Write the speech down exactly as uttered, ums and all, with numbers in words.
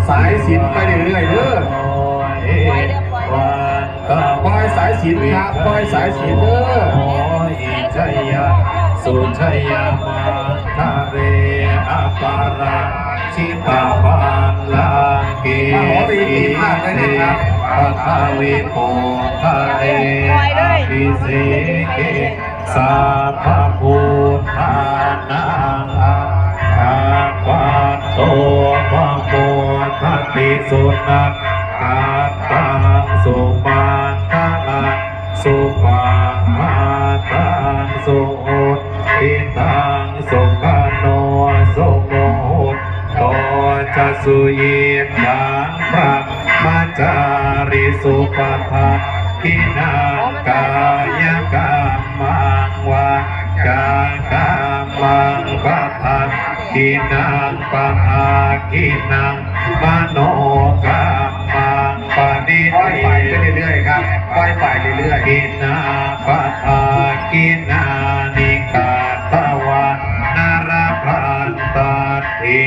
สายสิญจน์ไปเรื่อยๆเด้อ ปล่อยสายสิญจน์ครับ ปล่อยสายสิญจน์เด้อ jayasujayamangale aparājitapallaṅke อ่ะขอไปอีกทีภาคได้ไหมครับ paṭhavipokkhare ขอไปอีกทีภาคได้ไหมครับ abhiseke sabbabuddhānaṃ aggappatto pamodati. Sunakkhattaṃ sumaṅgalaṃ supabhātaṃ suhuṭṭhitaṃ sukhaṇo sumuhutto ca suyiṭṭhaṃ brahmacārisu. Padakkhiṇaṃ kāyakammaṃ vācākammaṃ padakkhiṇaṃ padakkhiṇaṃ manokammaṃ ค่อยไปเรื่อยๆครับ ค่อยไปเรื่อย padakkhiṇā padakkhiṇāni katvāna labhantatthe